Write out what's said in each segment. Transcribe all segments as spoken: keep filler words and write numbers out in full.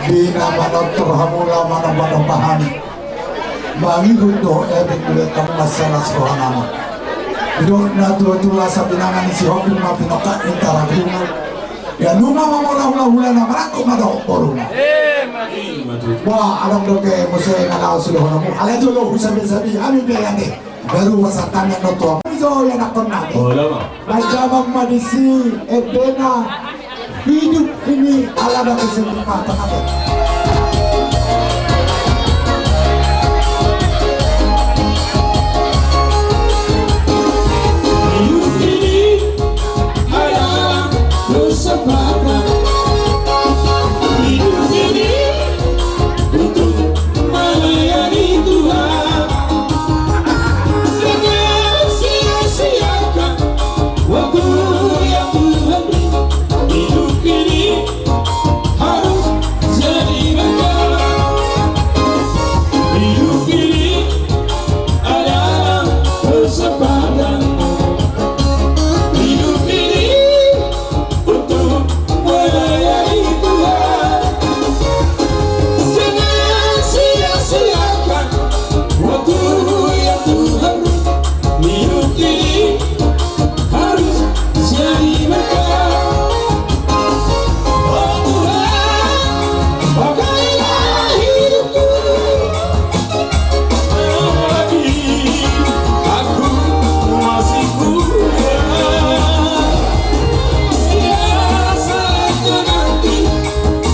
Di na manortor hamu laho manomba-nomba hami. Mangihut dohot eme, mangihut hamu mansai las rohanami. Didok na tua-tua, asa pinangan ni Sihombing ma pinongkak ni Tarabunga. Ia nunga mamora hula-hula na marangkup ma dohot boruna. Wah, adong dope muse na laho sidohononmu. Alai jolo husabe-sabe hami pe ate. Baru pasahat tangan do tu hamu. Ijo ianakhon nami. Manjamang ma disi endena. Hidup ini ala na kesempatan ate. Hidup ini adalah kesempatan. Hidup ini untuk melayani Tuhan. Jangan sia-siakan waktu yang Tuhan beri. Hidup ini harus jadi berkat. Hidup ini adalah kesempatan. Hidup ini untuk melayani Tuhan. Jangan sia-siakan waktu yang Tuhan beri. Hidup ini harus jadi berkat. Oh Tuhan, pakailah hidupku. Selagi aku masih muda, ya, saatnya nanti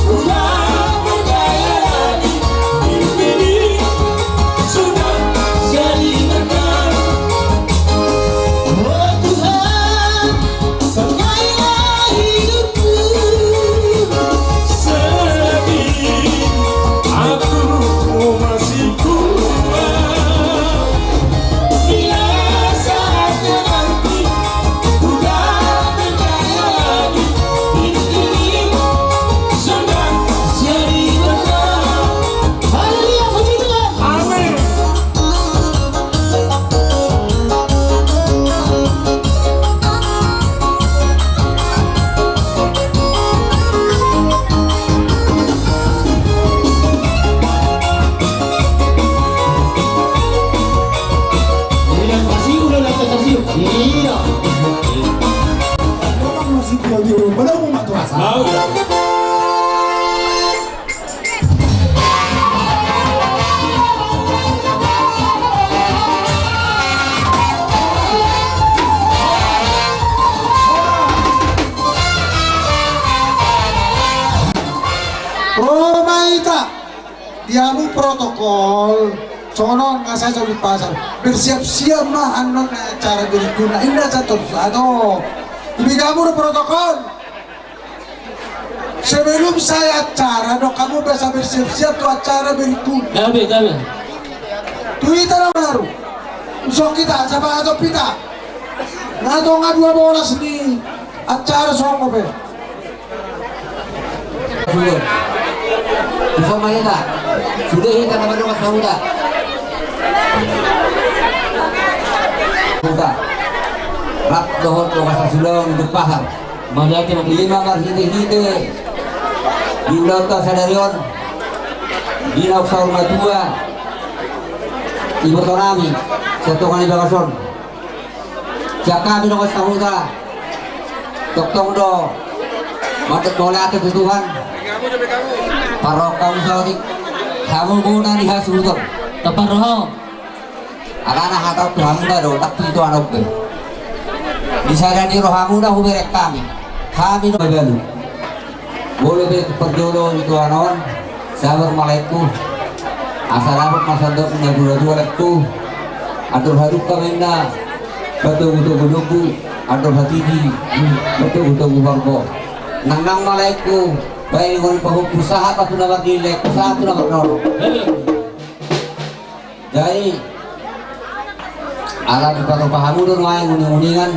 ku tak berdaya lagi. Hidup ini sudah jadi berkat. Oh Tuhan, pakailah hidupku. Selagi aku masih kuat, bila saatnya nanti ku tak berdaya lagi, hidup ini sudah jadi berkat. Haleluya, puji Tuhan. Amin. Iya, kasih udah dapat kasih. Iya. Orang masih tua di rumah, pada rumah tua. Mau. Ro ma hita di hamu protokol. Songon on nga sae so di pasar. Bersiap-siap ma annon acara berikutna. Inda satu satu. Di hamu do protokol. Sebelum sae acara, dok hamu biasa bersiap-siap tu acara berikut. Gabe, gabe. Tu hita na baru. Usok hita, sapa atau pita. Nga tonga dua bolas ni acara songo pe. Sudah. Bisa main tak? Sudah hita na baru mas huta. Huta. Rap dohot dohot sasudon di pahar. Mauliate ma. Ima marhite-hite di ulaonta sadari on, di na saur matua, ibotonami sian tonga ni bagas on. Sian hami dohot sahuta, tongtong do mauliate tu Tuhan. Parrohahon hamu saotik, hamu bona ni hasuhuton. Taparrohahon. Alana hata tu hamuna do, tak tu itu anak be. Di sada ni rohamuna hubereng hami. Hami do mabalu. Bolo be parjolo ni tu anon, sabar ma laengku. Asa dapot ma sandok na dua-dua laengku. Andor hadungka ma inna, patogu-togu dombu, andor hatiti, patogu-togu borbo. Nangnang ma laengku, baen ngon pahompu sahat ma tu na marnini laengku, sahat tu na marnono. Jadi ala dipatupa hamu do nuaeng uning-uningan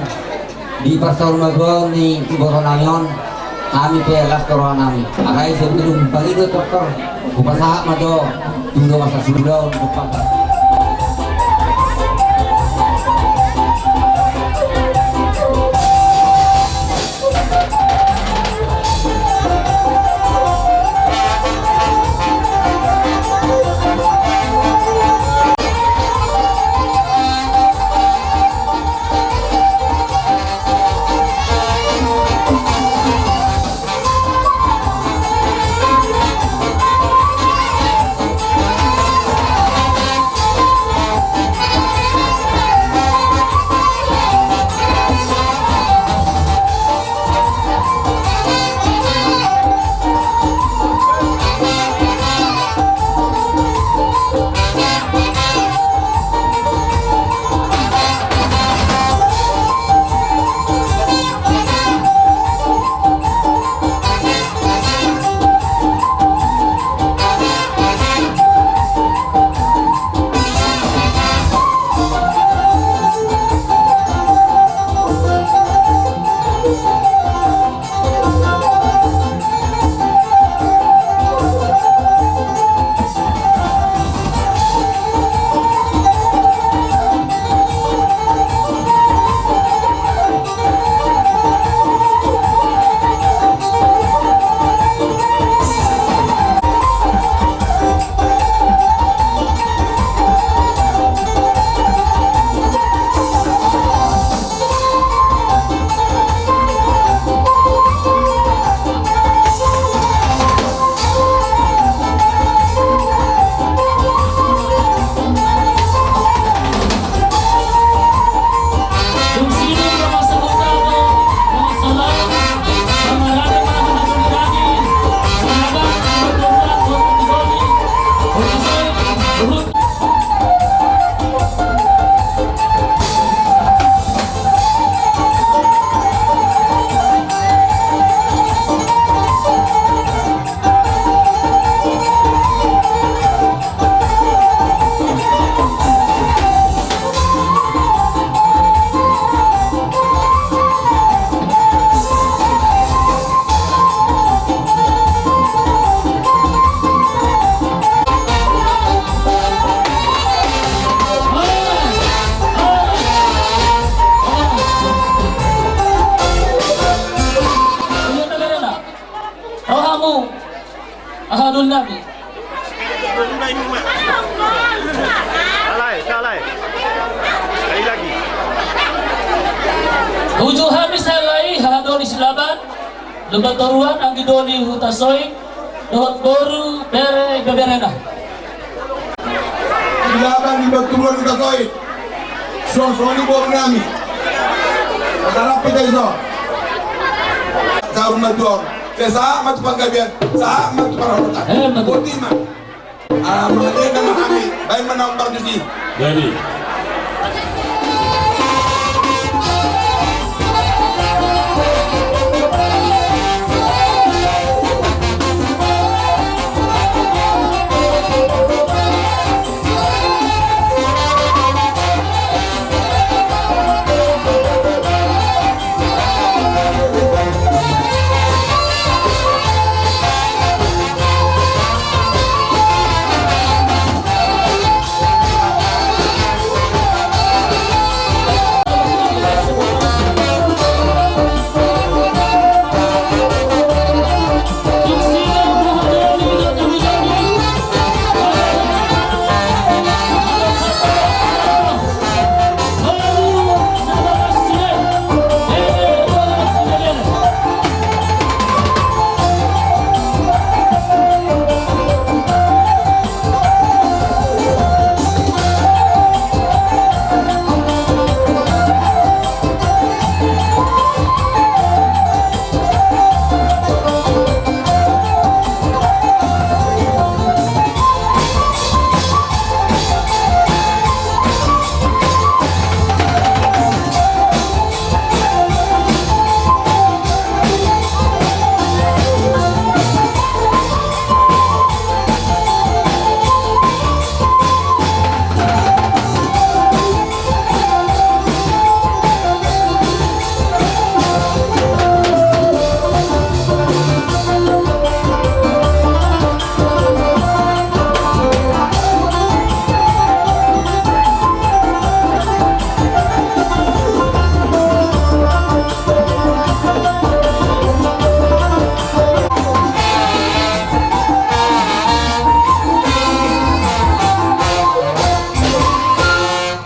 di parsaur matua ni ibotonami on, hami pe las do rohanami. Alai sebelum pangido dokter, hupasahat ma jo tu dongan sasudon. Hamu, aha doli nami. Salai, salai. Sekali lagi. Uju hami salai, aha doli Silaban. Lumban toruan, anggi doli Hutasoit, dohot boru, bere, ibeberena. Silaban, lumban toruan Hutasoit. Suang songon i boru nami. Tarap hita iso. Saur matua. Sahat ma tu panggabean. Sahat ma tu parhorasan. Eh, betul. Boti ma. Ah, mangalian nama kami. Baik menang partusi. Jadi.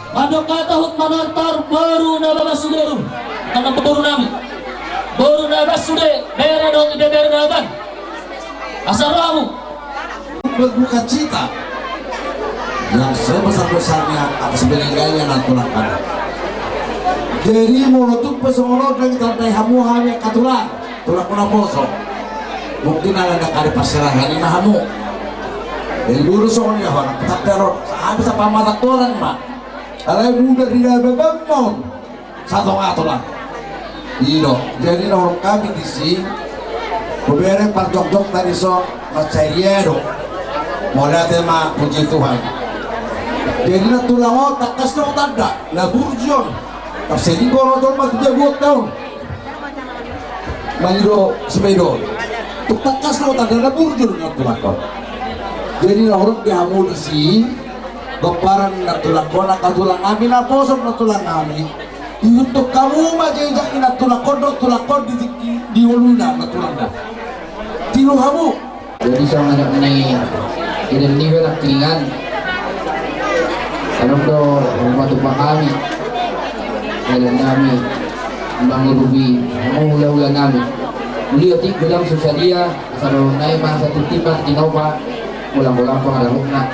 Mandok hata hut manartar boru na babasu beru. Karena boru nami. Boru na babasu de, bere dohot ibebere na bang. Asa rohamu. Berduka cita yang sebesar-besarnya atas meninggalnya nantulang kami. Jadi molo tung pe songon on dang ditandai hamu hami angka tulang, tulang na poso. Mungkin ala ndang ada parserahan i ma hamu. Jadi dulu songon i, hona, tetap teror. Habis apa mata tulang ma. Alai muda di dalam bambang. Satonga tulang. I do, jadi na hurang hami disi, hubereng parjokjok tadi so, mansai ria do. Mauliate ma, puji Tuhan. Jadi na tulang on tangkas do tanda, na burju on. Tarselingkol on ma tu jabu on taon. Mangido sepeda on. Tung tangkas do tanda na burju na tulang on. Jadi na hurang di hamu disi, gomparan na tulang on, angka tulang hami na poso na tulang hami. Diuntuk hamu ma jejak ni nantulang on dohot tulang on di, di, di ngoluna nantulang da. Tilu hamu. Jadi songon na nidok ni, ida ni ba nangkiningan. Adong do hupatupa hami. Dalan nami mangurupi hamu hulahula nami. Mauliate godang so sadia. Asa dohononnami ma satu timbang tinopa, ulang-ulang pangarahutna.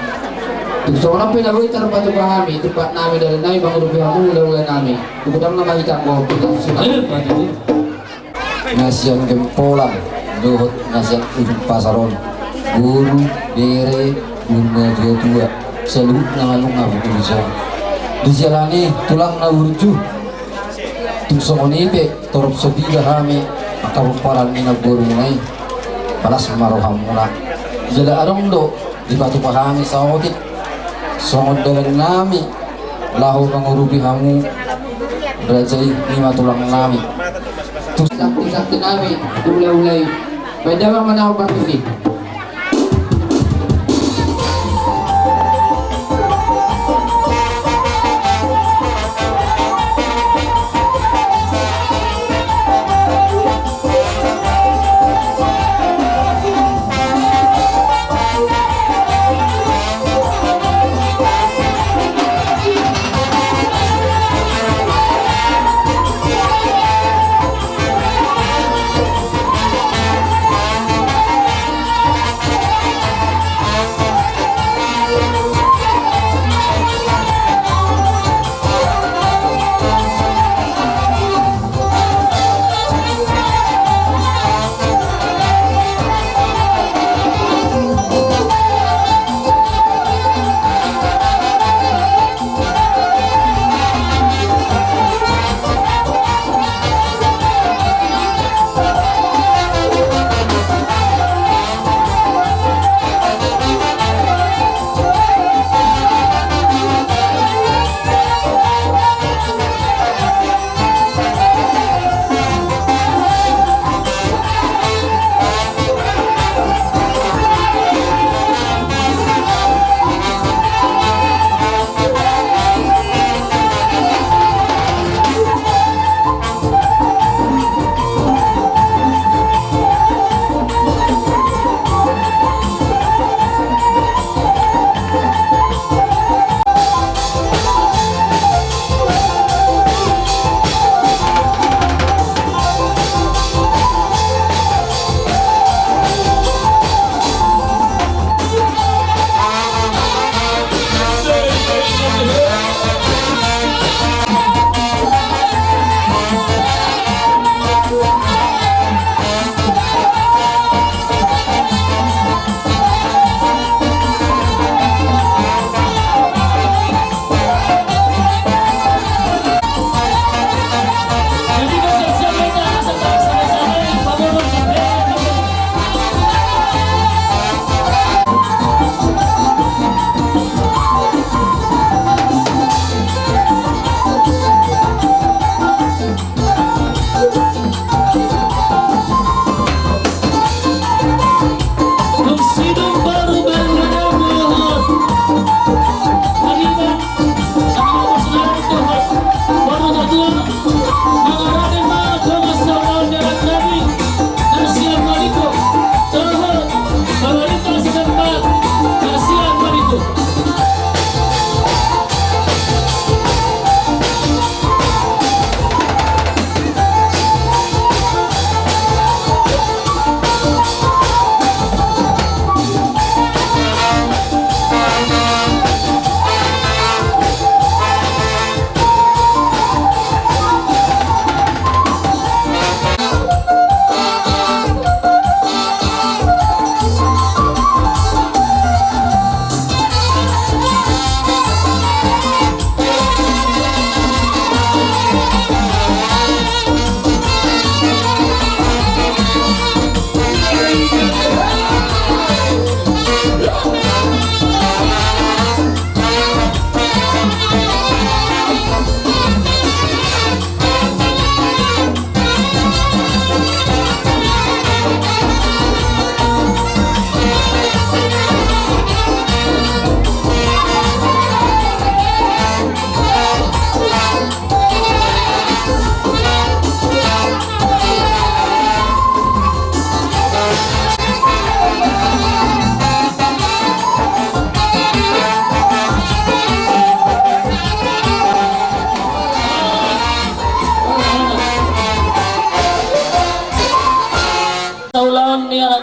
Tung songon on pe na boi tarpatupa hami, tumpak nami, dalan nami mangurupi hamu hulahula nami. Tung godang nama hita anggo pita susulan. Na sian Gempolan dohot na sian ujung pasar on, boru, bere, boru na tua-tua, saluhutna na nunga bungkul i son. Dijalani tulang na burju. Tung songon i pe torop so piga hami angka pomparan ni namborumuna i, palas ma rohamuna. Jala adong do dipatupa hami saotik songon dalan nami laho mangurupi hamu raja i, i ma tulang nami. Tung sakti-sakti nami, hulahula i. Baen damang ma na partusi.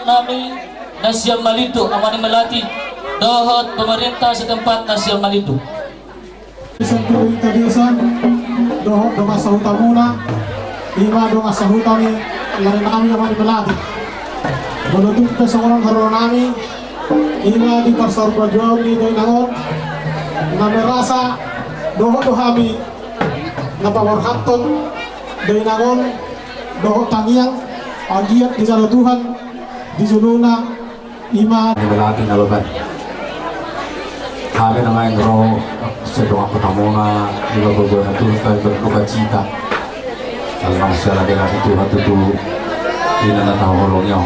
nami na sian Malindo, Amani Melati, dohot pemerintah setempat na sian Malindo. Di samping desa dohot dongan sahutamuna, ima dongan sahuta ni lae nami Amani Melati. Molo tung pe songon on haroronami, ima di parsaurmajuaon ni dainang on, na merasa dohot do hami na paborhathon dainang on dohot tangiang, anggiat dijalo Tuhan di jolona. Ima. Ni berarti na loban. Hami na main ro, sedang aku tamona, di bawah gua na tuh, tapi berduka cita. Kalau manusia lagi lagi tuh, waktu tuh, ini na tahu holongnya.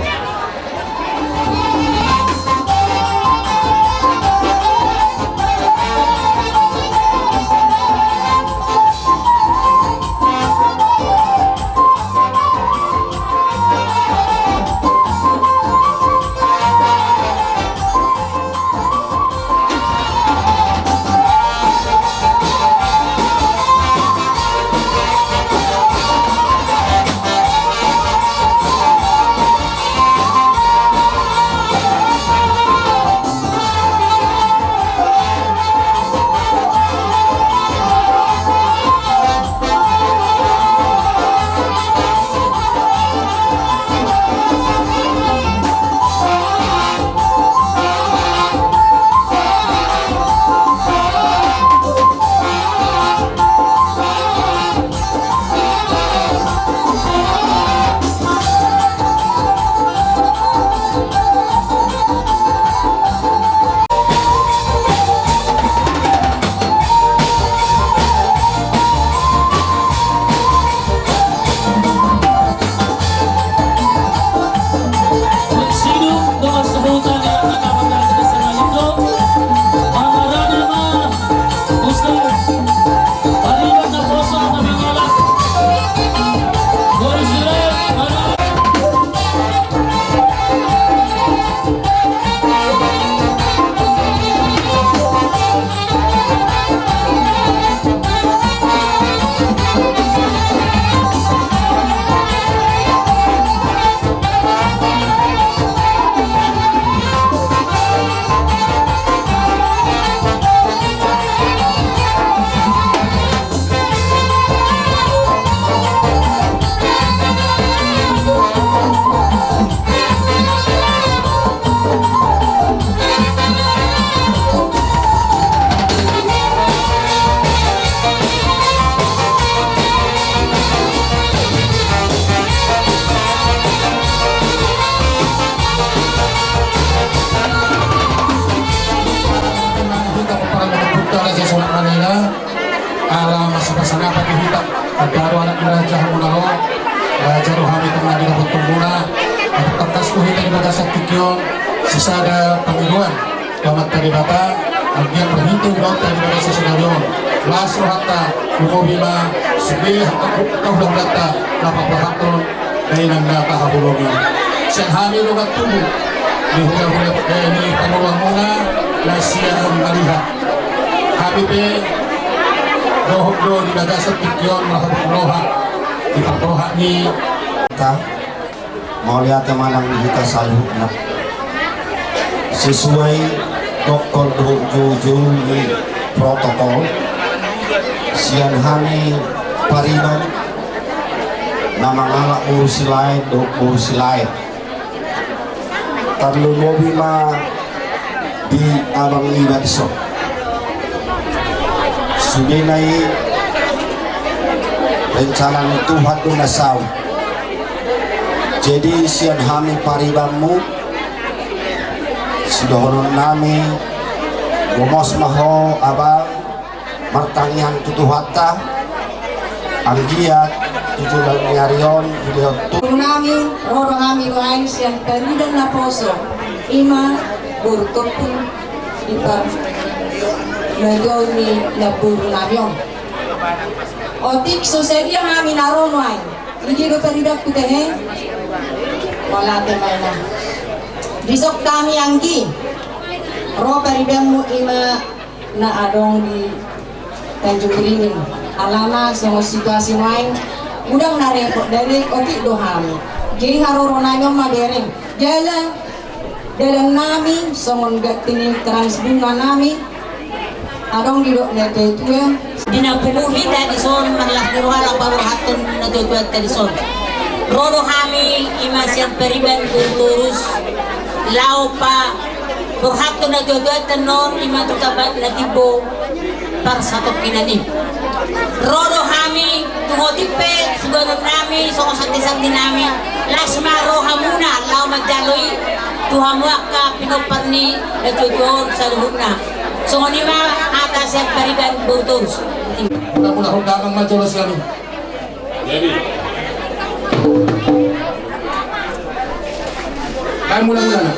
Ala masa-masa na pakai hita, ada anak raja hamuna lo, raja rohani tengah di dapat tumuna, atau kertas tu hita di bagasan tikion, sisada pangiruan, selamat tadi bata, agian berhenti udah tadi bagasan sedarion, las rohata, umo bima, suge, kau udah data, lapa pahaton, Dainang na tahaholongi. Sian hami dongan tubu ni hulahula, eh, ni pamoruonmuna na sian Maliha. Hami pe dohot do di bagasan tingki on marhabot roha di parroha ni. Mauliate manang di hita saluhutna. Sesuai dohot joujou ni protokol, sian hami pariban na mangalap boru Silaen dohot boru Silaen. Tarlumobi ma di abang niba dison. Sudena i rencana ni Tuhan do na saut. Jadi sian hami paribanmu, sidohonon nami, gomos ma ho abang, martangiang tu Tuhanta, anggiat tu joloan ni ari on dilehon Tuhan. Boru nami, ro do hami nuaeng sian pariban naposo, ima boru Tompul, di par-, na jolo ni namboru nami on. Otik so sadia hami na ro nuaeng. Di dia do paribanku tehe? Mauliate ma inang. Dison hami anggi. Ro paribanmu ima na adong di Tanjung Beringin. Alana songon situasi nuaeng godang na repot, jadi otik do hami. Jadi haroro nami on ma bereng. Jala dalan nami songon ganti ni terang bunga nami. Adong didok na tua-tua. Di na pungu hita dison marlas ni roha laho paborhathon na tua-tuanta dison. Ro do hami i ma sian pariban boru Torus laho paborhathon na tua-tuanta on i ma tu tambat na timbo parsatongkinan i. Ro do hami, tung otik pe suganon nami songon santi-santi nami, las ma rohamuna laho manjalo i tu hamu angka pinompar ni na tua-tua on saluhutna. Songon i ma hata sian pariban boru Torus. Mula-mula ho damang manjalo sian i. Jadi. Baen mula-mula na.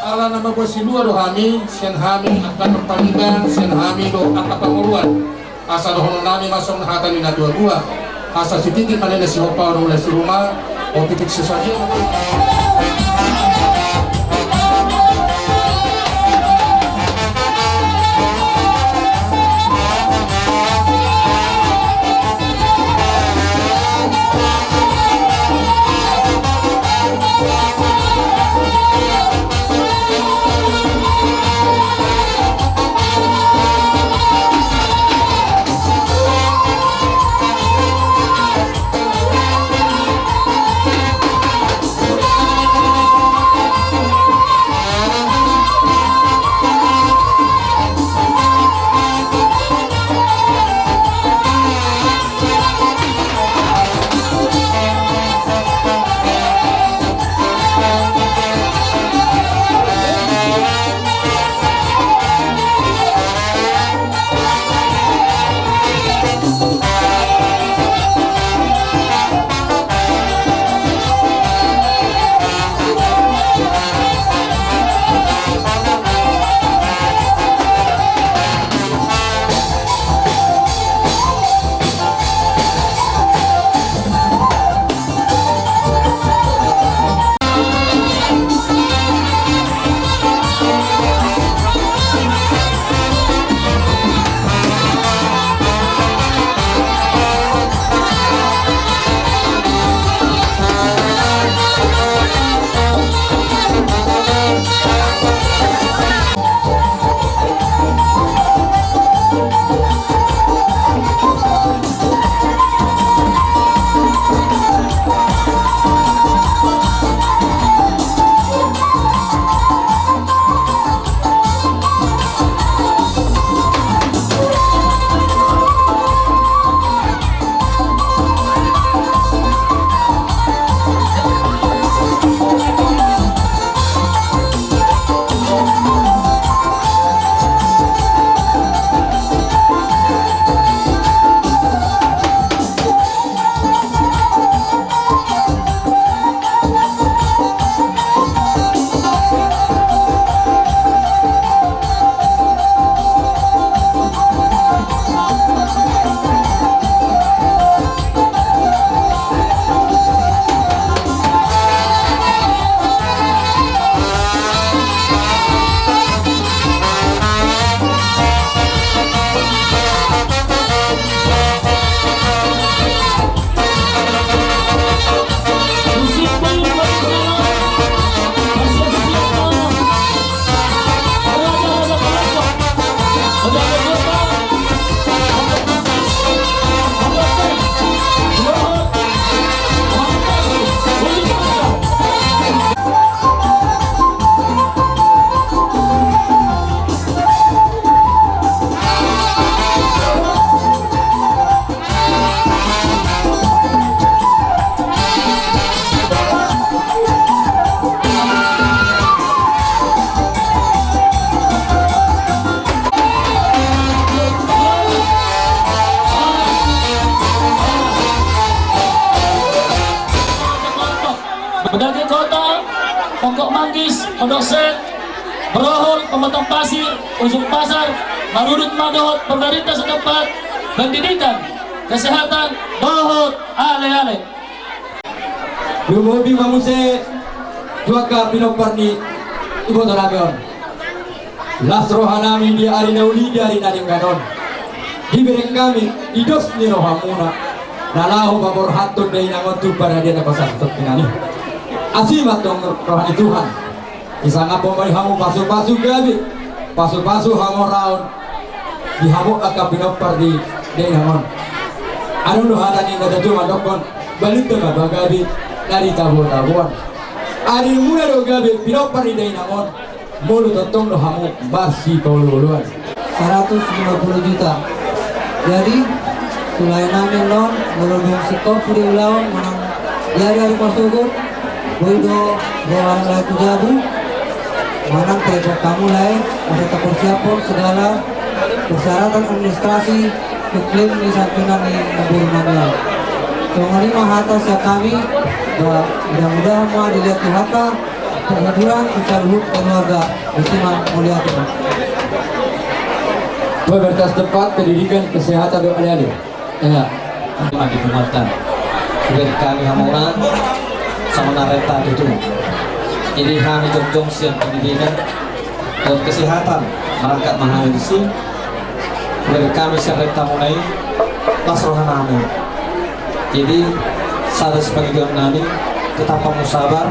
Ala na mamboan silua do hami, sian hami angka pariban, sian hami do angka parngoluan. Asa dohonon nami ma songon hata ni na tua-tua. Asa sititi ma na sihompa, olo mulai si ruma, o titik sesaji. Bagage Kota, Pongkok Manggis, Pondok Sen, Brohol, Pematang Pasir, Ujung Pasar, marudut ma dohot pemerintah setempat, pendidikan, kesehatan, dohot ale-ale. Lumobi ma muse tu angka pinompar ni iboto nami on. Las roha nami di ari na uli, di ari na denggan on. Dibereng hami di dos ni rohamuna na laho paborhathon dainang on tu parade na pasahat tu tinani. Asi ma tong roha ni Tuhan. Disangaphon ma di hamu pasupasu gabe, pasupasu hamoraon di hamu angka pinompar di dainang on. Adong do hata ni na tuatua mandokkon, balintang ma ba gabe na di tabotaboan. Arimuna do gabe pinompar di dainang on, molo tongtong do hamu marsipaolooloan. Seratus lima puluh juta. Jadi, tu lae nami on, molo dung singkop sude ulaon manang di ari-ari marsogot, boi do roha lae tu jabu manang telepon hamu lae, asa taparsiaphon segala persyaratan administrasi tu klaim ni santunan ni namboru nami on. Songon i ma hata sian hami, ba mudah-mudahan ma dilehon Tuhanta penghiburan tu saluhut keluarga. Botima, mauliate. Pubertas tepat, pendidikan, kesehatan, dohot ale-ale. Ia. Ima di pungatan. Buat hami hamoraon, songon na renta tutu. Jadi hami jongjong sian pendidikan dohot kesehatan, marangkat ma hami disi. Buat hami sian rentamuna i, las roha nami. Jadi sada sipangidoan nami, tetap hamu sabar,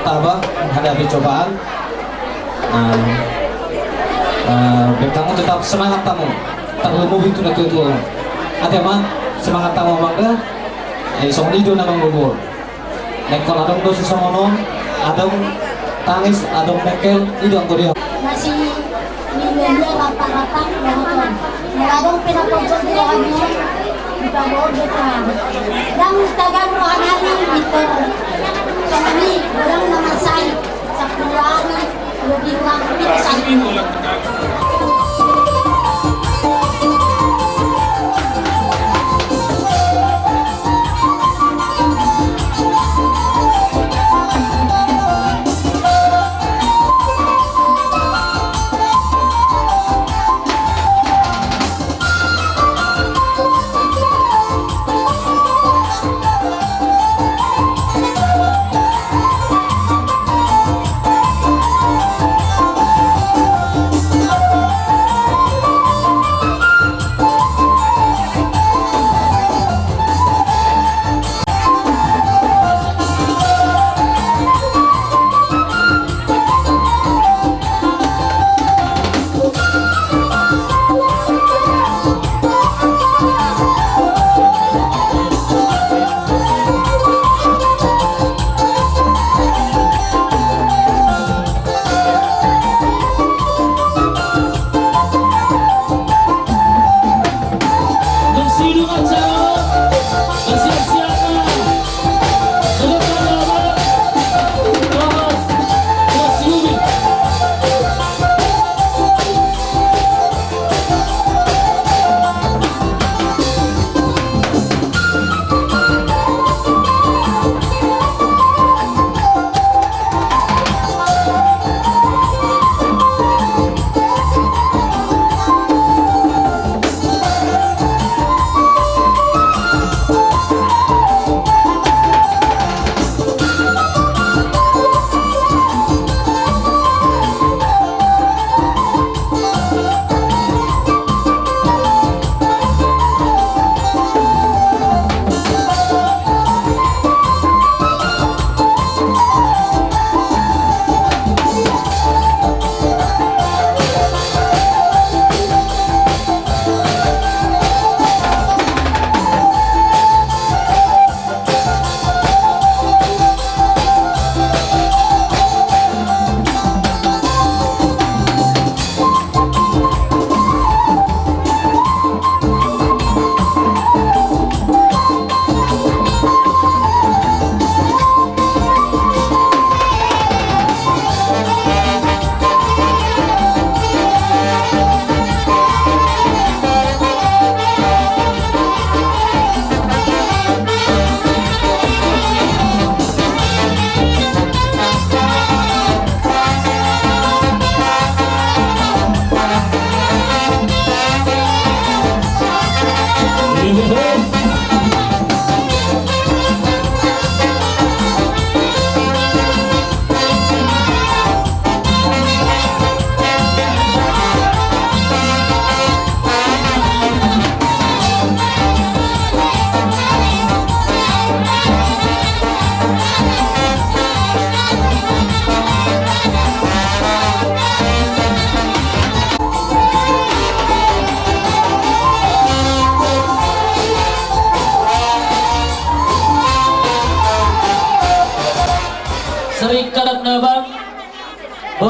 tabah menghadapi cobaan. Nah, eh, baen hamu tetap semangat hamu, tarlumobi tu natuatua. Ate ma, semangat hamu amang da. Eh, songon i do na mangolu on. Ingkon adong do sisongon on, adong tangis, adong dengkel, i do anggo dia. Masih Ni media rata-rata nonton. Molo adong pe na pojok di roha ni on, dipaboa do Tuhan. Ndang tagan roha nami, Victor. Songon i, godang na marsahit. Sampulu ari, lobi uang, pitu sahit.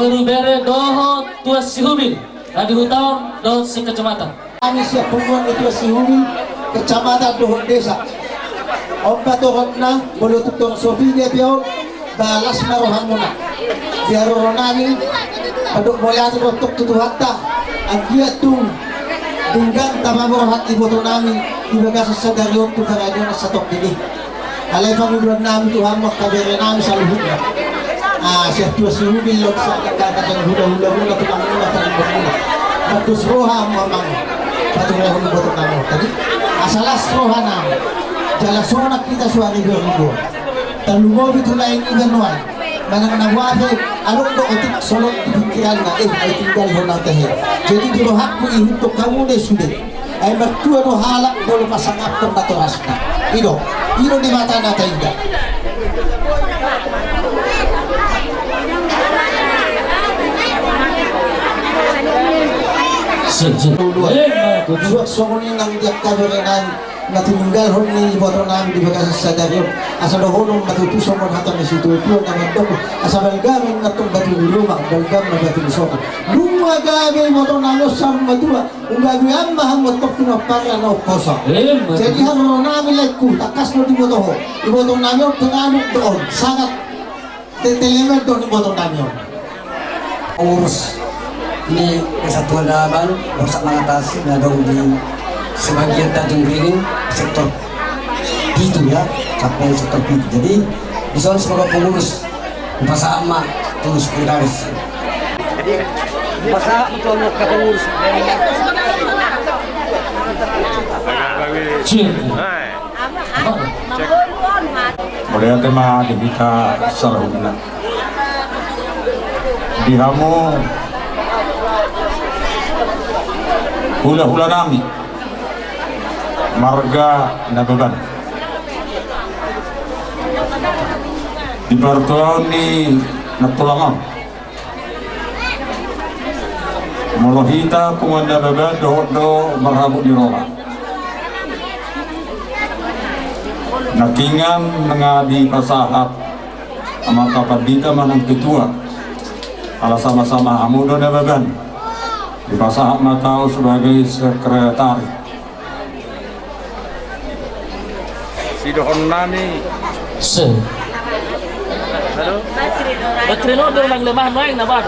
Rubere dohot Tuan Sihubil, na di huta on dohot sekecamatan. Hami sian punguan ni Tuan Sihubil, kecamatan dohot desa. On ma torotna, molo tung torop so pide pe on, ba las ma rohamuna. Di haroro nami, mandok mauliate do tong tu Tuhanta, anggiat tung denggan tapaborhat iboto nami di bagasan sadari on tu parade on satongkin i. Alai pangidoan nami tu hamu angka bere nami saluhutna. Ah, sian Tuan Sihubil do, sian angka hula-hulamuna, tumangmuna, tarlumobi muna. Mardos roha hamu amang, paturehon iboto nami on. Jadi, asa las roha nami. Jala sonang hita so aribo-aribo. Tarlumobi tu lae niba nuaeng. Manang na boha pe, adong do otik solot di pingkiranna, eh, ai tinggalhon au tahe. Jadi di rohangku ihuthon hamu do sude. Ai martua do halak molo pasangaphon natorasna. I do, i do di mata na taida. Suang songon i nang di angka bere nami na tininggalhon ni iboto nami di bagasan sadari on. Asa dohonon ma tutu songon hata ni situatua na mandok, asa balga ma antong batu ni ruma, balga ma batu ni sopo. Nunga gabe iboto nami on saur matua, nunga gabe hamu antong pinompar na umposo. Jadi haroro nami laengku, tangkas do diboto ho. Iboto nami on penganut do on, sangat tetelemen do on iboto nami on. Pengurus ni Persatuan Daban Borsak Mangatasi na adong di sebagian Tanjung Beringin, sektor pitu ya, sampai sektor pitu. Jadi, dison sebagai pengurus, hupasahat ma tu sekretaris. Jadi, hupasahat ma tu angka pengurus. Mauliate ma di hita saluhutna. Di hamu hula-hula nami marga Nababan. Di partuaon ni nantulang on, molo hita punguan Nababan dohot do marhabot ni roha. Nangkiningan nunga dipasahat amanta pandita manang ketua. Ala sama-sama hamu do Nababan. Dipasahat ma tu au sebagai sekretaris. Sidohonon nami. Se. Halo? Baterai on do nang lemah nuaeng na baru.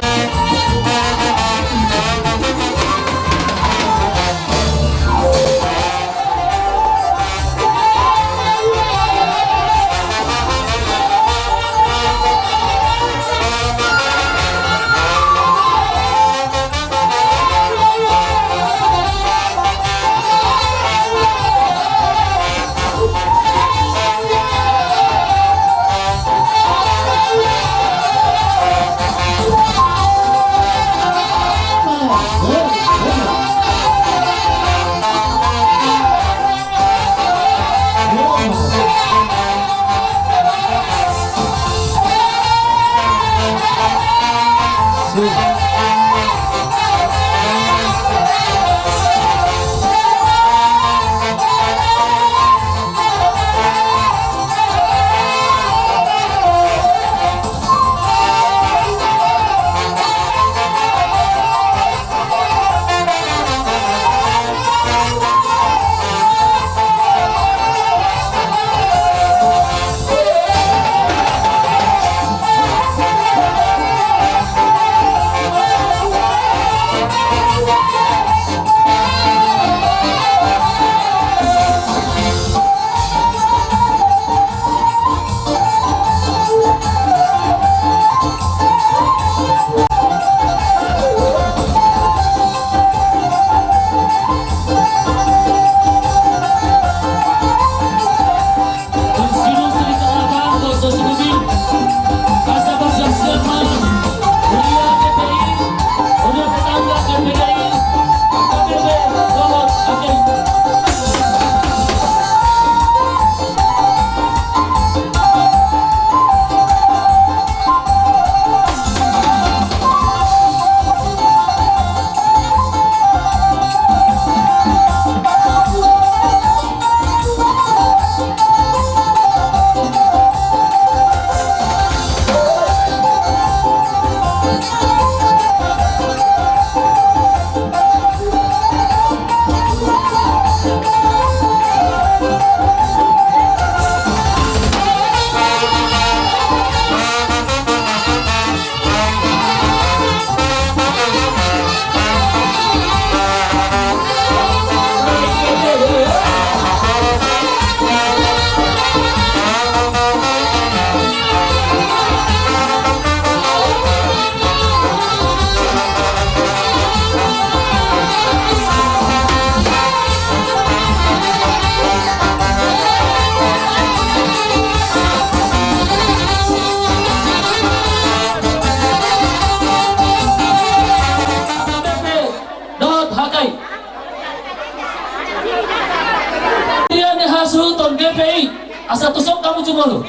Asa tusuk hamu jumolo.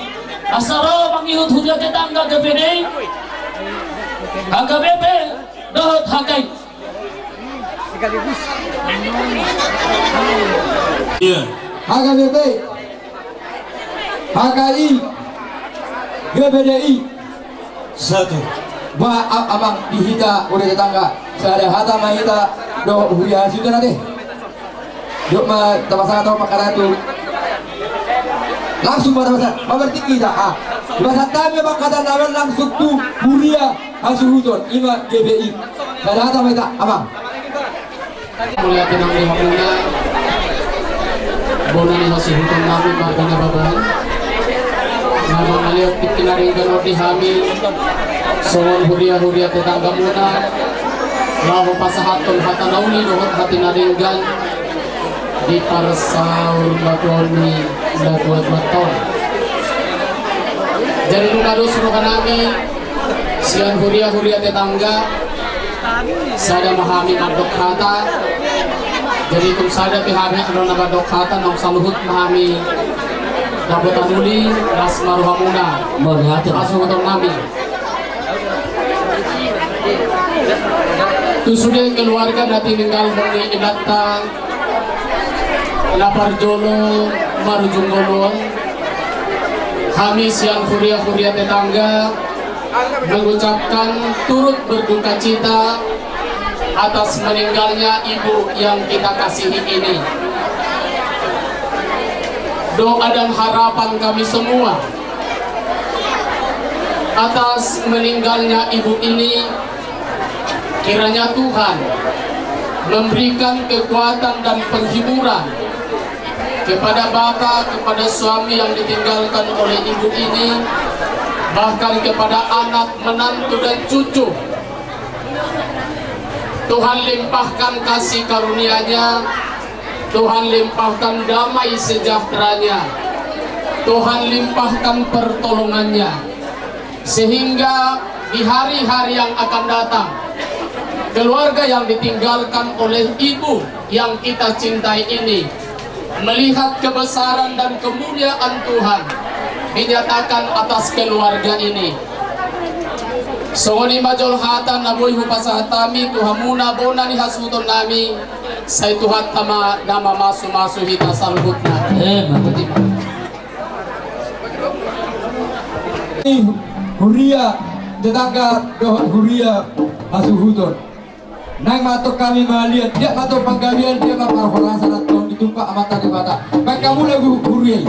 Asa ro mangihut huria tetangga G P D I, H K B P dohot H K I. Iya. H K B P, H K I, G P D I. Satu. Ba, a-, amang, di hita huria tetangga, sada hata ma hita dohot huria hasuhuton ate. Dok ma tapasahat au pangkatahon tu. Langsung ma tapasahat, ma berarti hita, ah. Dipasahat hami pangkatahon na baen langsung tu huria hasuhuton, ima G P I. Sada hata ma hita, amang. Mauliate nang di hamuna, bona ni hasuhuton nami marga Nababan, na mangalehon tingki na denggan on di hami songon huria-huria tetanggamuna, laho pasahathon hata na uli dohot hata na denggan di parsaurmatuaon ni natuatuanta on. Jadi nunga dos roha nami, sian huria-huria tetangga, sada ma hami mandok hata. Jadi tung sada pe hami adong na mandok hata, naung saluhut ma hami dapotan uli, las ma rohamuna. Mauliate. Hasuhuton nami. Tu sude keluarga na tininggalhon ni inanta, na parjolo marujung ngolu on, hami sian huria-huria tetangga mengucapkan turut berduka cita atas meninggalnya ibu yang kita kasihi ini. Doa dan harapan kami semua atas meninggalnya ibu ini, kiranya Tuhan memberikan kekuatan dan penghiburan kepada bapa, kepada suami yang ditinggalkan oleh ibu ini, bahkan kepada anak, menantu, dan cucu. Tuhan limpahkan kasih karunia-Nya, Tuhan limpahkan damai sejahtera-Nya, Tuhan limpahkan pertolongan-Nya. Sehingga di hari-hari yang akan datang, keluarga yang ditinggalkan oleh ibu yang kita cintai ini melihat kebesaran dan kemuliaan Tuhan dinyatakan atas keluarga ini. Songon i ma jolo hata na boi hupasahat hami tu hamuna bona ni hasuhuton nami, sai Tuhanta ma na mamasu-masu hita saluhutna. Amen. Huria tetangga dohot huria hasuhuton. Naeng ma tong hami mangaliat, dia ma tong panggabean, dia ma parhorasan antong ditumpak Amanta Debata. Baen hamu lagu huria i.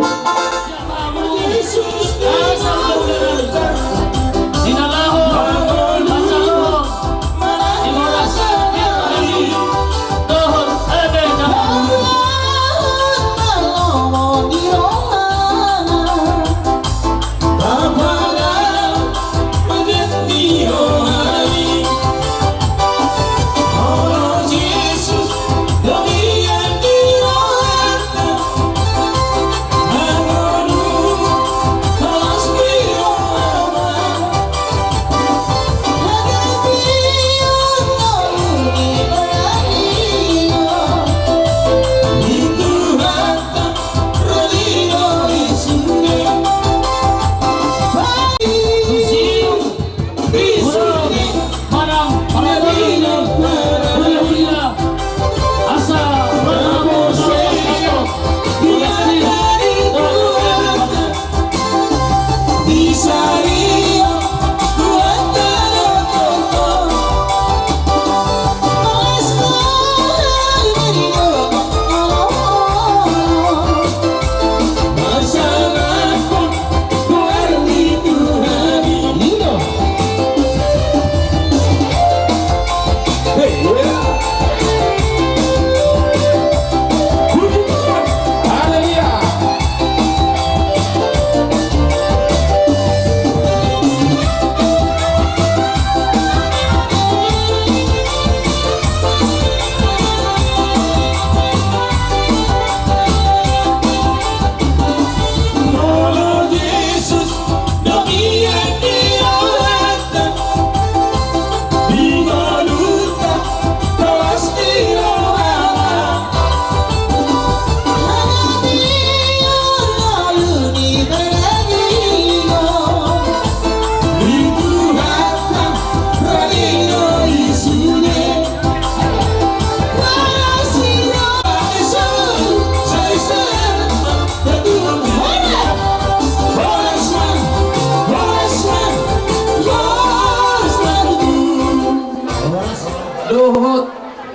Dohot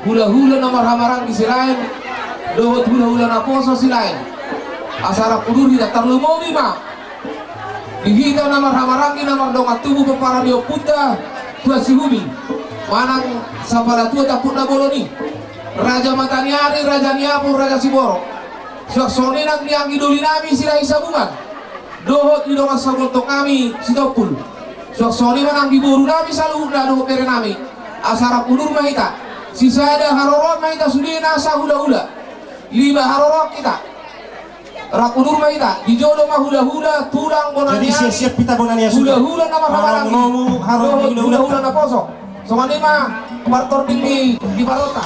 hulahula na marhahamaranggi silaen, dohot hulahula naposo silaen. Asa rap udur hita, tarlumobi ma di hita na marhahamaranggi na mardongan tubu pomparan ni ompunta Tuan Sihubing, manang Sapala Tua Tampukna Bolon i, Raja Mataniari, Raja Niapur, Raja Siborok. Suang songon i nang di anggi doli nami Silahi Sabungan, dohot di dongan sagoltong nami Sitompul. Suang songon i ma nang di boru nami saluhutna dohot bere nami. Asa rap udur ma hita, sisada haroroan ma hita sude nasa hulahula. Lima haroroan hita. Rap udur ma hita, di jolo ma hulahula, tulang bona ni ari, siap-siap hita bona ni ari sude. Hulahula na marhahamaranggi, haroroan dohot hulahula naposo. Songon i ma partording ni, di parota.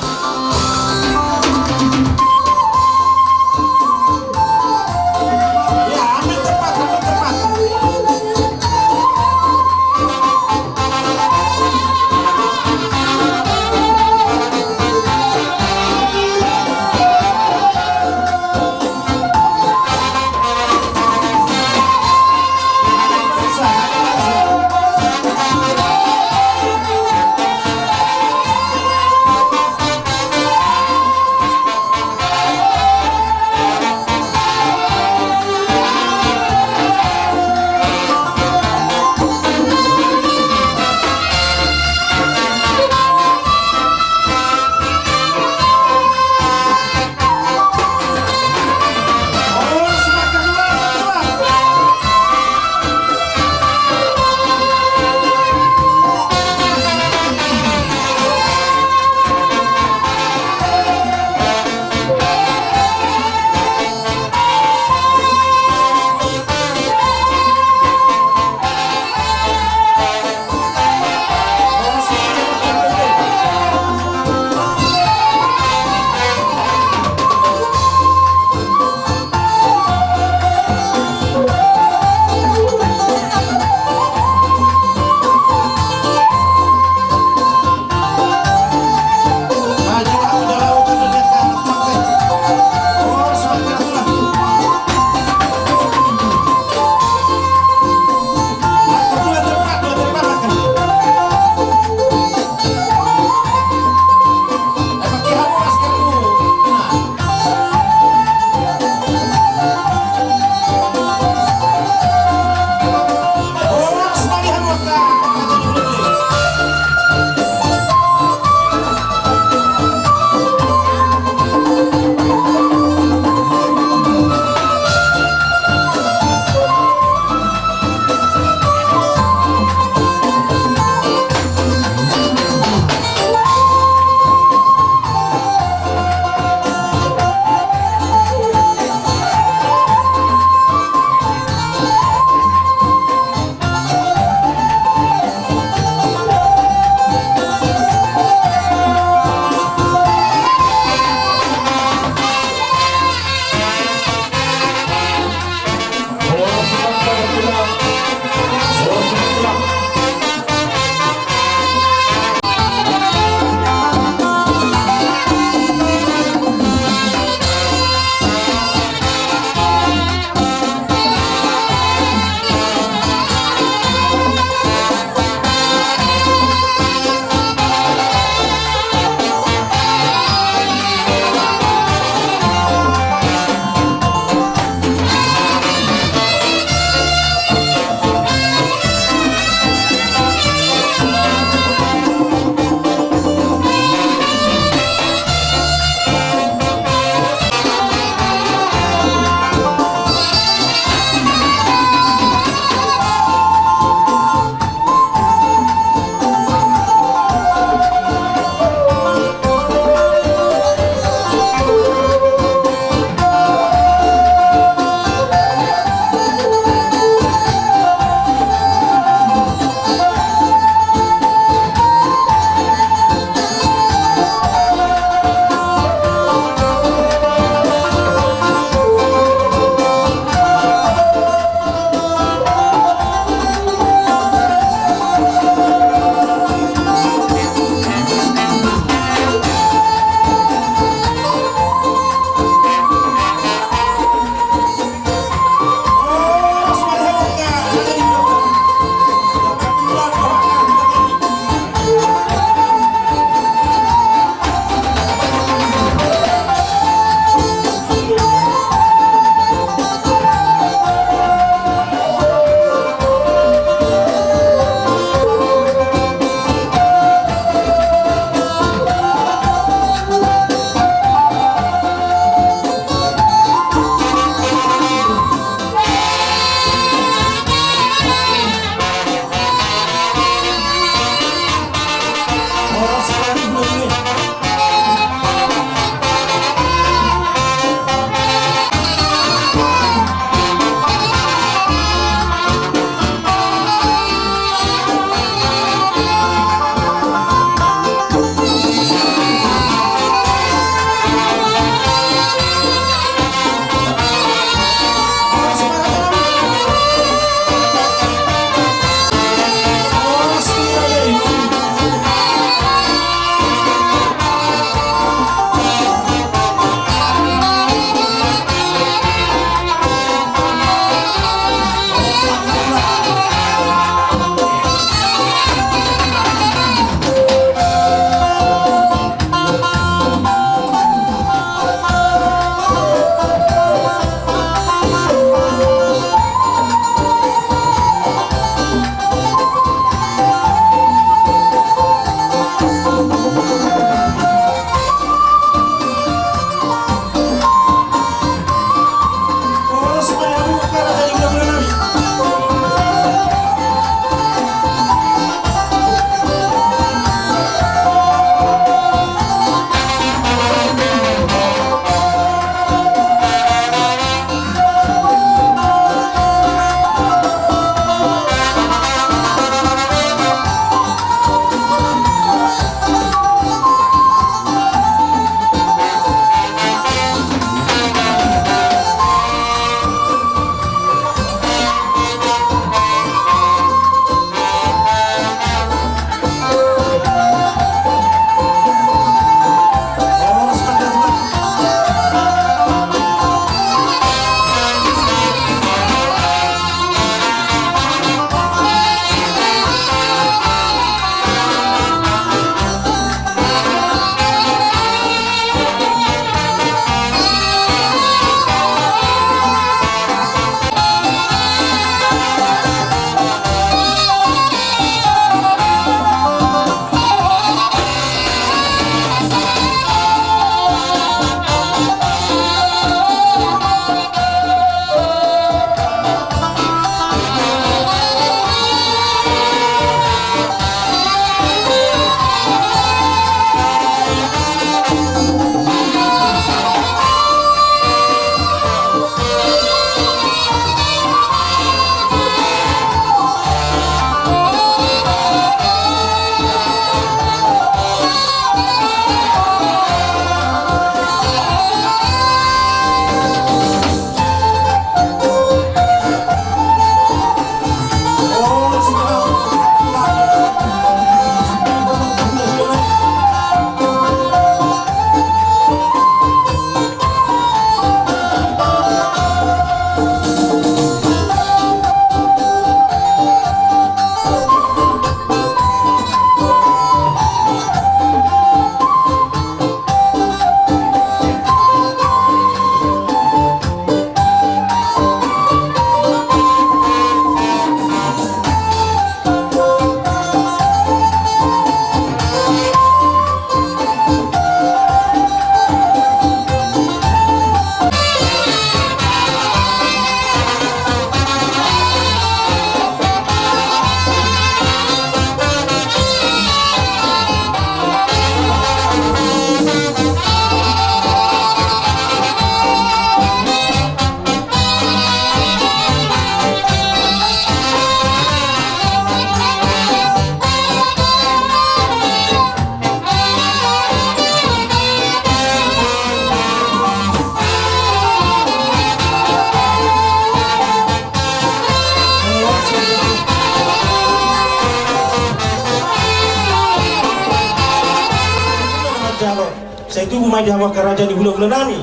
Sai tubu ma di hamu angka raja ni hulahula nami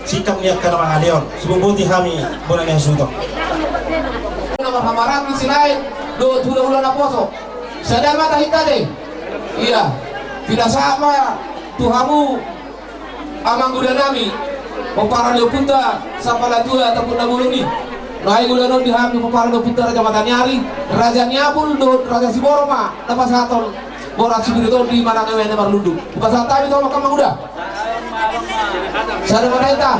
sikap ni angka na mangaleon. Siboboti hami bona ni hasuhuton. Na marhamaranggi Silaen dohot hulahula naposo. Sada ma tahinta dei. Ia, pinasahat ma tu hamu amangboru nami, pomparan ni ompunta Sapala Tua Tampukna Bolon i. Nai ulanon di hami pomparan ni ompunta Raja Mataniari, Raja Niapul dohot Raja Siboro ma na pasahaton boras sipir tondi manang eme na marlundu. Hupasahat hami tu hamu angka amangboru. Sada ma tahinta.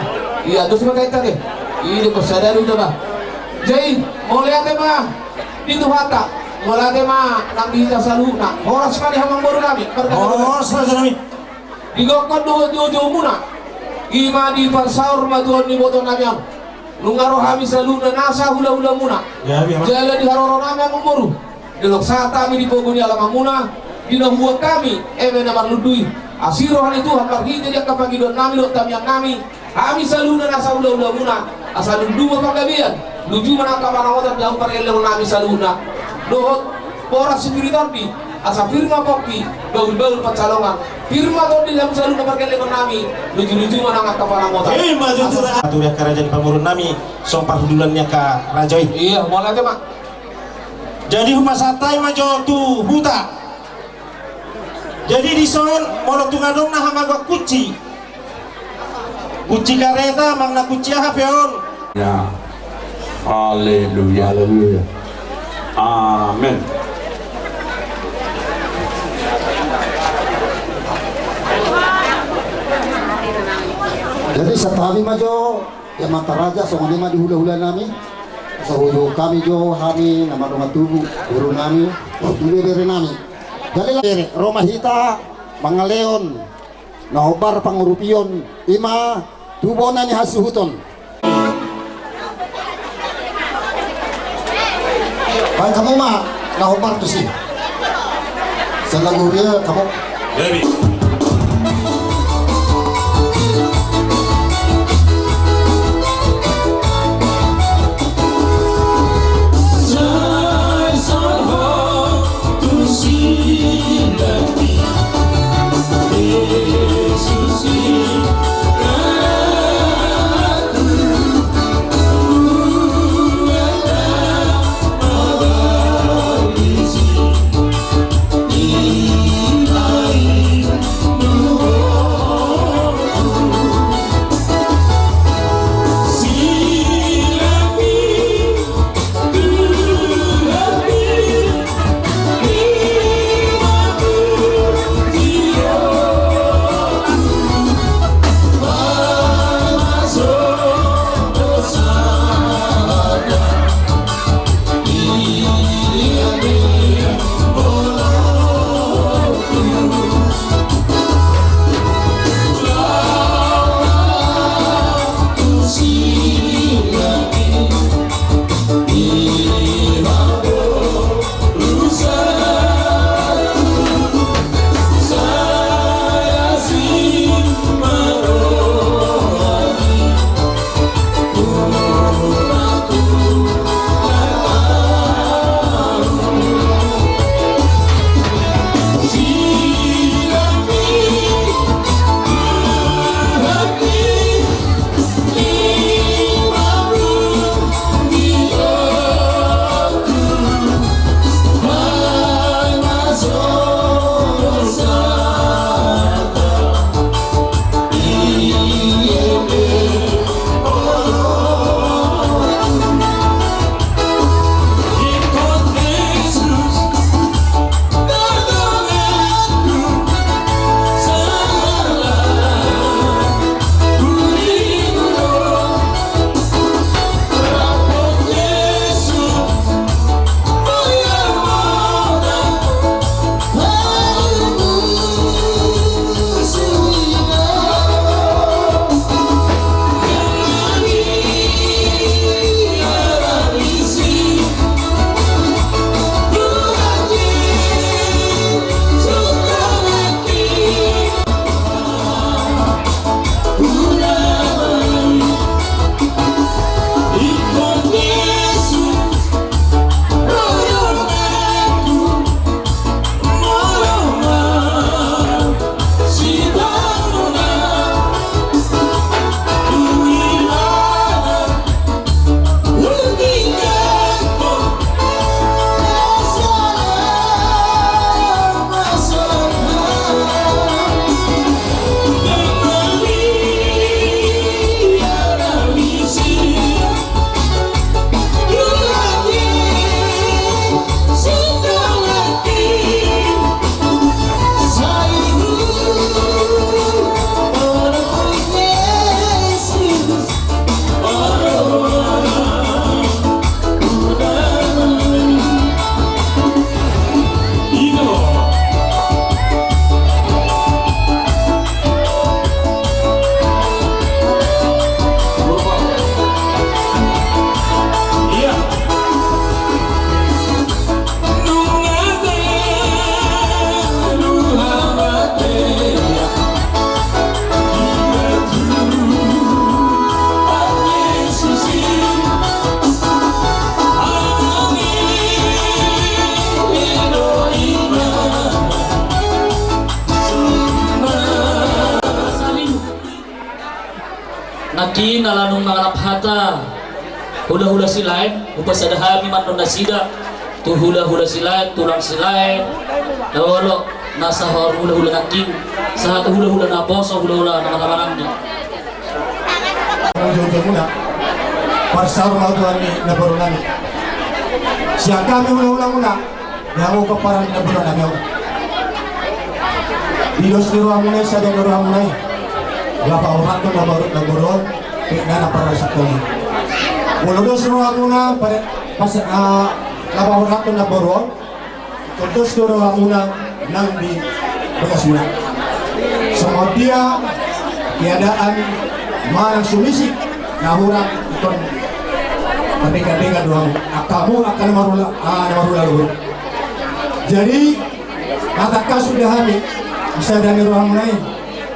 Ia, dos ma tahinta dei. Ia, dos sada do coba. Jadi, mauliate ma di Tuhanta. Mauliate ma nang di hita saluhutna. Horas ma di hamu amangboru nami. Horas ma di hamu amangboru nami. Di gokhon dohot joujou muna, i ma diparsaor ma tu adopan ni iboto nami on. Nunga ro hami saluhutna nasa hulahula muna. Jala di haroro nami amangboru, dilehon sahat hami di pogu ni alaman muna, di na hubuat hami eme na marlundu i. Asi roha ni Tuhan marhite di angka pangidoan nami dohot tangiang nami, hami saluhutna nasa hulahula muna, asa lundu ma panggabean, luju ma nang angka pangamotan di hamu pargellengon nami saluhutna. Dohot boras sipir tondi, asa pir ma pongki, bahulbahul pansalongan, pir ma tondi di hamu saluhutna pargellengon nami, luju-luju ma nang angka pangamotan. Ima tutu. Asa tu angka raja ni pamoruon nami, songon parhundulan ni angka raja i. Ia, mauliate ma. Jadi hupasahat hami ma jo tu huta. Jadi dison molo tung adong na hamagoan kunci, kunci kareta manang na kunci aha pe on. Ya. Haleluya. Haleluya. Amen. Jadi sahat hami ma jo, ia amanta raja, songon i ma di hulahula nami. Asa hujoujou hami jo, hami na mardongan tubu, boru nami, dohot ibebere nami. Jadi bere, ro ma hita mangalehon na hombar pangurupion, i ma tu bona ni hasuhuton. Baen hamu ma na hombar tusi. Selalu dia kamu. Aki na lanung mangalap hata, hulahula Silaen, hupasada hami mandok nasida tu hulahula Silaen, tulang Silaen, na olo na sahat hulahula nangkin, sahat hulahula naposo, hulahula na marhahamaranggi. Ujung-ujungna, parsaur ma Tuhan ni na boru nami. Sian hami hulahula muna, di hamu pomparan ni na boru nami on. Di dos ni rohamuna i, sada ni rohamuna i, laho paborhathon na boru, na boru on, pe na na parasakton i. Molo dos rohamuna, pada pas, ah, laho paborhathon na boru on, dos do rohamuna nang di bagasmuna. Songon dia keadaan manang sumisi na hurang, ingkon mardenggan-denggan do hamu. Angka hamu angka na marhula, ah, na marhula do. Jadi, na tangkas do hami, di sada ni rohamuna i,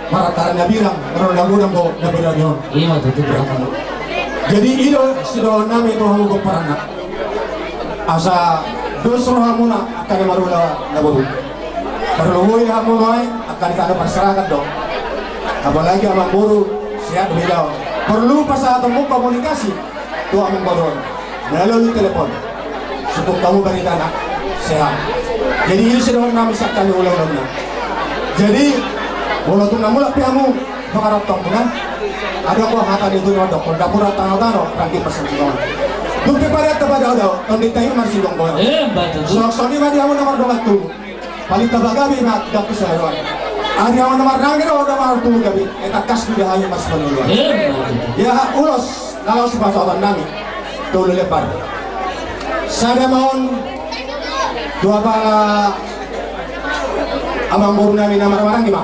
marhata na birang, marhata na godang do na birang on. Ima tutu, Bro. Jadi, i do sidohonon nami tu hamu pomparanna. Asa dos rohamuna angka na marhula na boru. Parloboi hamu nuaeng, angka na parserahan do. Apalagi amangboru, sehat do idaon. Porlu pasahatonmu komunikasi tu amangboru on melalui telepon. Sungkun hamu baritana, sehat. Jadi, i sidohonon nami sian hami hulahulana. Jadi, molo tung na mulak pe hamu pangaraptonmuna, adong do hata ni tutu na mandok, ndang mura tano-tano, ranggi parsonangan. Dung pe pada taba dao-dao, tondinta i marsigomgoman. Ima tutu. Songon i ma di hamu na mardongan tubu. Paling taba gabe ma dapot saluan. Ari hamu na marranggi do, na martubu gabe, eh, tangkas do hami marsipangalualuan. Ima tutu. Ya, ulos, na laos pasahaton nami tu Ulu Lembar. Sada ma on tu apala amangboru nami na marhahamaranggi ma.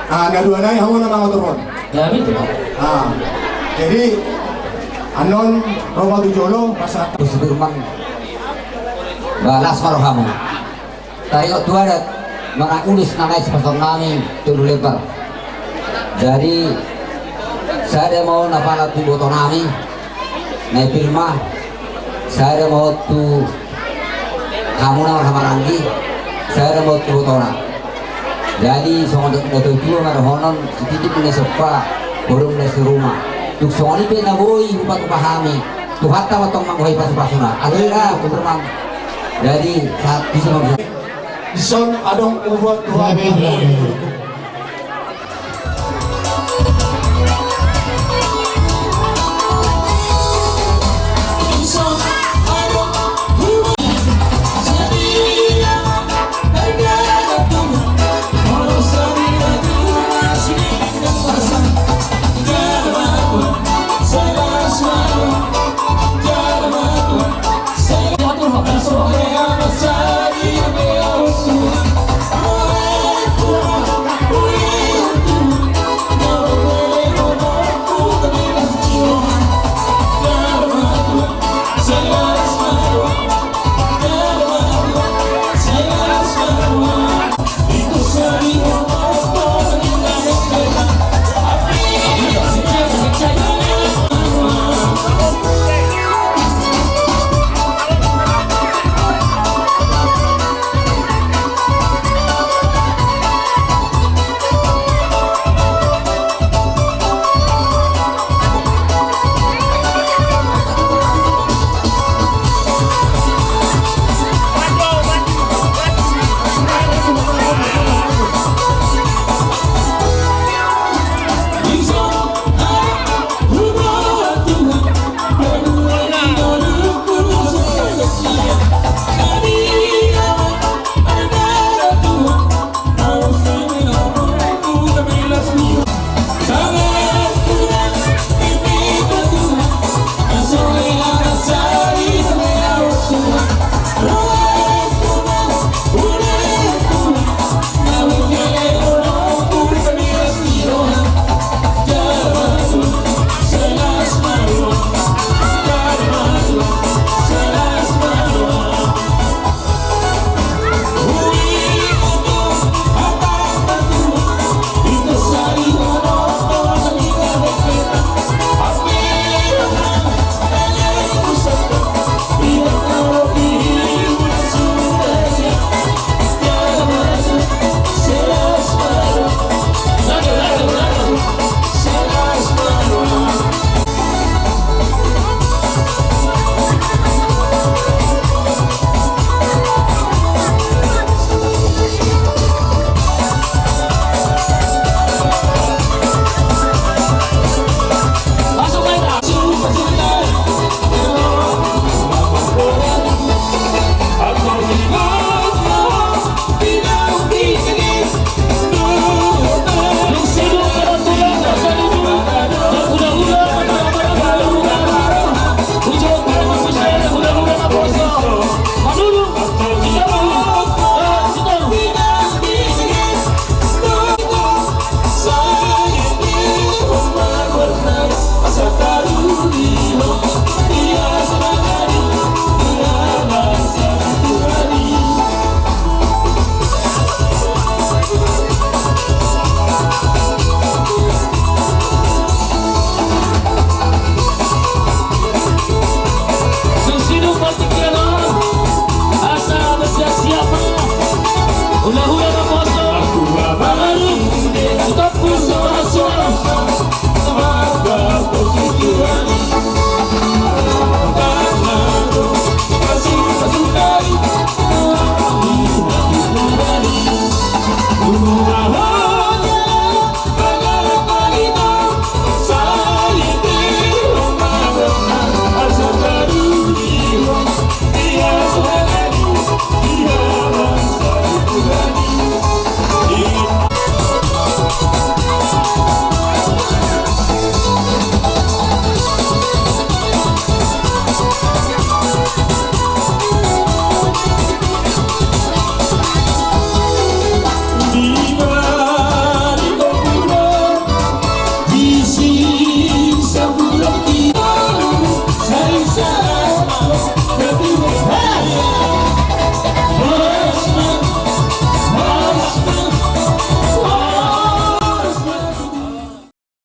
Ah, na dua nai hamu na mangaturhon. Ya, betul. Ah, jadi, annon ro ma tu jolo, pasahat. Bos Firman. Ba las ma rohamu. Taringot tu adat, manang ulos na naeng sipasahaton nami tu Ulu Lembar. Jadi, sada ma on apala tu iboto nami, na i pe ma, sada ma on tu hamu na marhahamaranggi, sada ma on tu ibotona. Jadi, songon na tuatua ma dohonon, sititi pe na somba, boru na siruma. Tung songon i pe na boi hupatupa hami, Tuhanta ma tong manggohi pasupasuna. Alai ra, Bos Firman. Jadi, sahat di son ma. Dison adong ubuat Tuhan.